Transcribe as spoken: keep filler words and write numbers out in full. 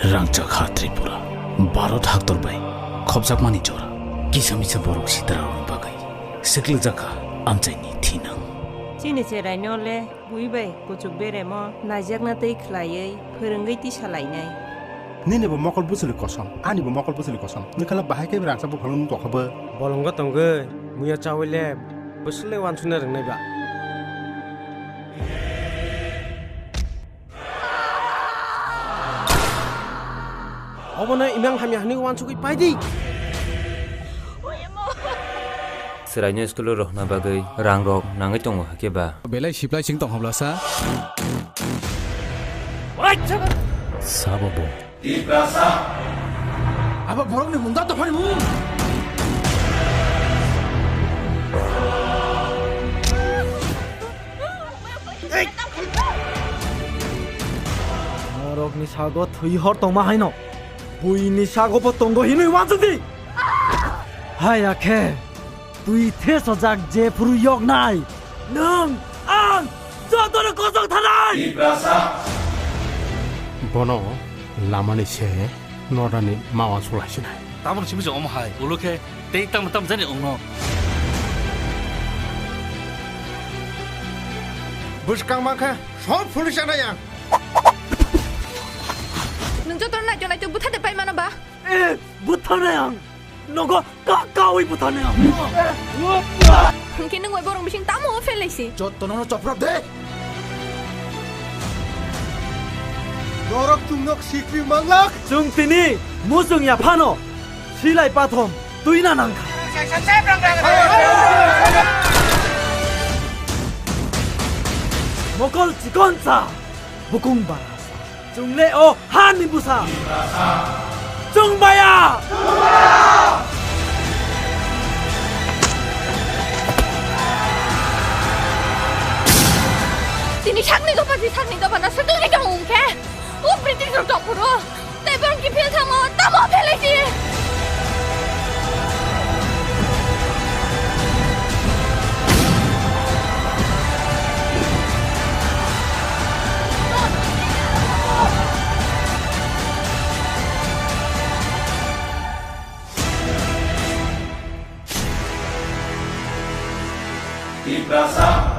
Rangchak ha Tripura, Bharat haktor bai khopjakmani jora. Kisa misa borok sitararokni bagwi swklikjak kha amchaini thinang. Chini cheraino le bui bai kuchuk beremo naijakna tei khlaiwi phwrwngwi tisa lainai. Nini bo mokol bwswli kosom, ani bo mokol bwswli kosom. Nwkhala bahai khe rangchak buphang nung tokha bo. Bolongo tongwi muya chawi le bwswli wansukna rwngnai ba. Obono imang hamya hwnwi wansugwi pai di. Chwraino school-o rohorna bagwi rangrok nangwi tongo hakhe ba? Belai siplai sing tong hobla sa? Sabo bo. Abo borokni mung da dophani mung. Norokni sago thwi hor tongma haino buini sago bo tongo hinwi wansuk di. Haya khe twi thesojak jephuru yoknai nwng ang jotono kosok thanai. Bono lamani se norani ma wansuk laisinai. Tamoni simi se omo hai ulo khe tei tamo tamo jani ongno. Bwskang mankha sob phunui chanai ang. Nwng jotono naitwk naitwk bwtha de pai mano ba? Eh, bwthanai ang. Nogo ka kawi bwthanai ang. Hwnkhe nwng bai borok bising tamo o phelaisi? Jottono no choprok de. Norok chwng nok sikri manglak. Chwng tini muchung ya phano silai pathom twina nangkha. Mokol chikon sa, bukung bara sa. Chwng le o hani bwsa. Chwng baya. Tini sakni dopha si sakni dopha na swtwngwi tong wng khe. O British rok tong phuru. Tei borok kiphil thangma tamo phelaisi. Tiprasa,